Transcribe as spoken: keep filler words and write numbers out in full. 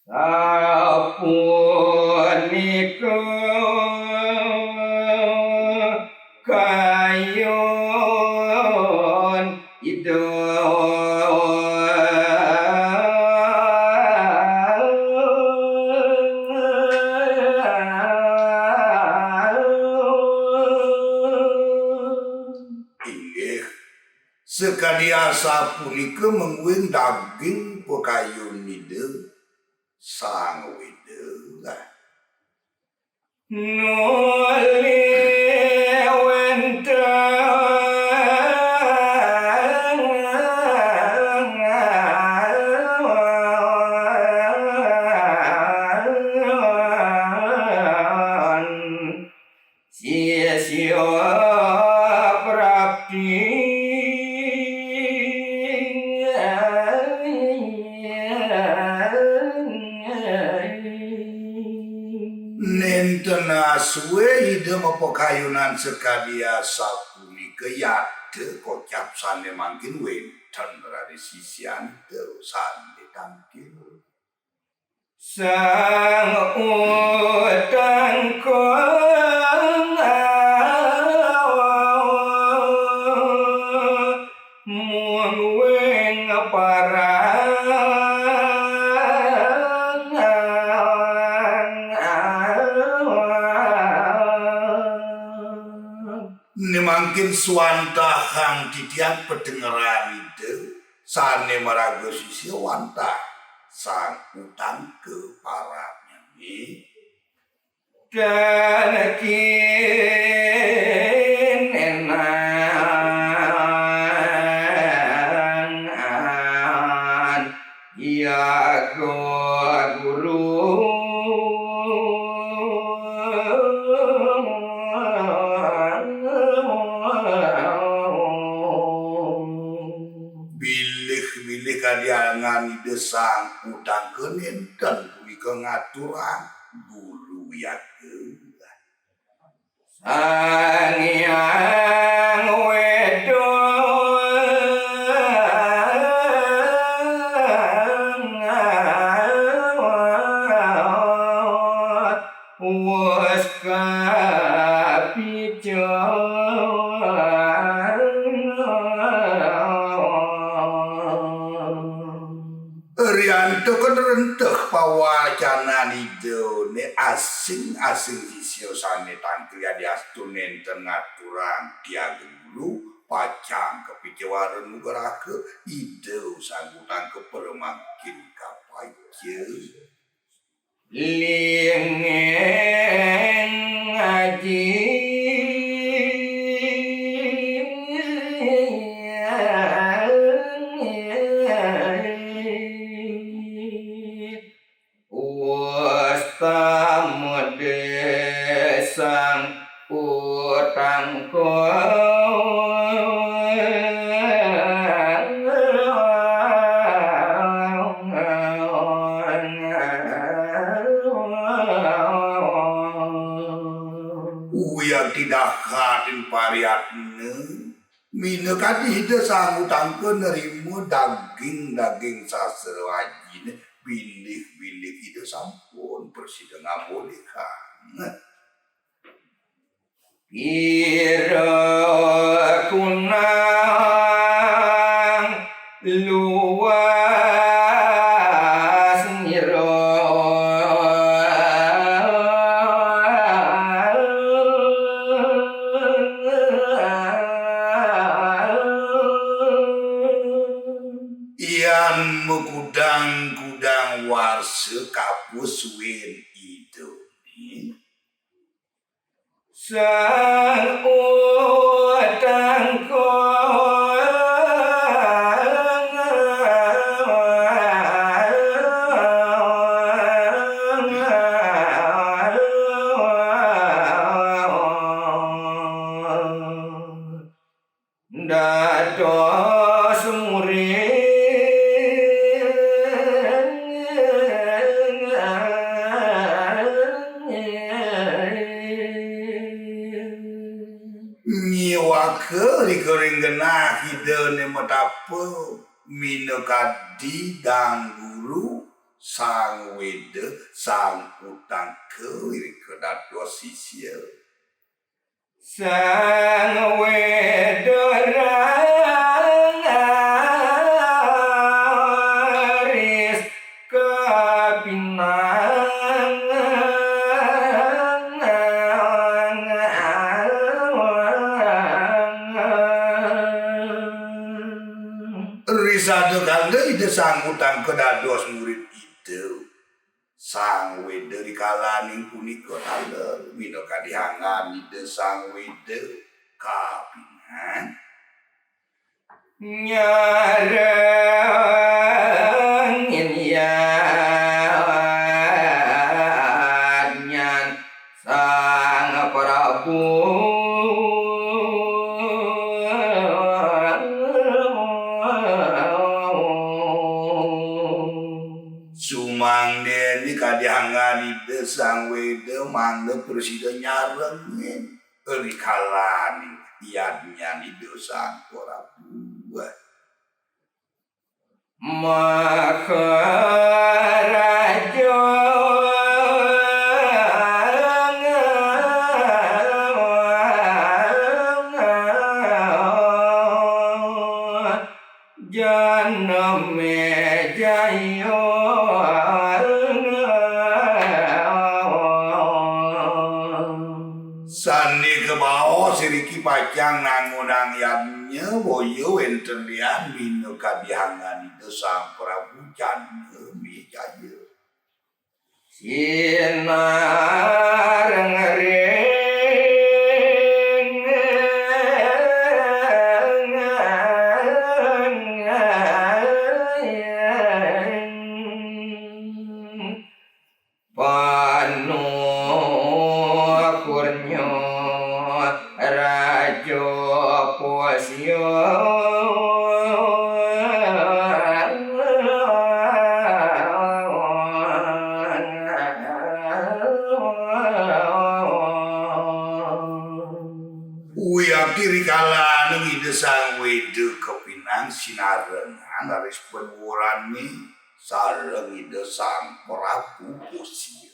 Sapunika kayun Ida. Inggih, sakadi asapunika mungguing daging pakayun Ida Sang Weda. Nuli wénten sisya prapti. Nénten asué Ida mapakayunan sakadi asapunika, yata kocap sané mangkin wénten raris sisian Ida sané tangkil. Sang Utangka mungguing parab. Né mangkin swantahang titiang padengeran Ida sané maraga sisya wantah Sang Utangka parabnyané. Tan kinenan yaga guru. Bilih-bilih kadiangan Ida Sang Utangka nénten punika ngaturang guru yaga. Sang Hyang Weda wus kapica. Riantukan renteh pawacanan Ida, né asing-asing sisya sané tangkil yadiastu nénten ngaturang tiaga guru, pacang kapica wara nugraha Ida Sang Utangka para mangkin kapaca. Linging aji. Wus tamedé Sang Utangka. Wiakti dahating pariyatna, minakadi Ida Sang Utangka nrima daging-daging sastra ajiné, bilih-bilih Ida sampun prasida ngamolihang. Pira kunang luas nira. Yan makudang-kudang warsa kapusuin Ida. Sang Utangka. Dados muring. Nyiwaka rika ring genah Idané matapa minakadi dang guru Sang Wéda sangkutang ka irika dados sisya. Sang Wéda raris kapinang. Ri sada kala Ida Sang Kutangka dados murid Ida Sang Wéda, ri kalaning punika taler minakadihangan Ida Sang Wéda kapinang. Nyarengin yadnyan Sang Prabu. Sumangdéné kadihangan Ida Sang Wéda mangda prasida nyarengin ri kalaning yadnyan Ida Sang Prabu. Maharaja Janamejaya. Sané kabaos iriki pacang nangunang yadnya, boya wénten lian minakadihangan Ida Sang Prabu Janamejaya. Sinareng ring Panuh kurnya Raja Posya. Wiakti rikalaning Ida Sang Wéda kapinang sinarengan raris panuwurané sareng Ida Sang Prabu Posya.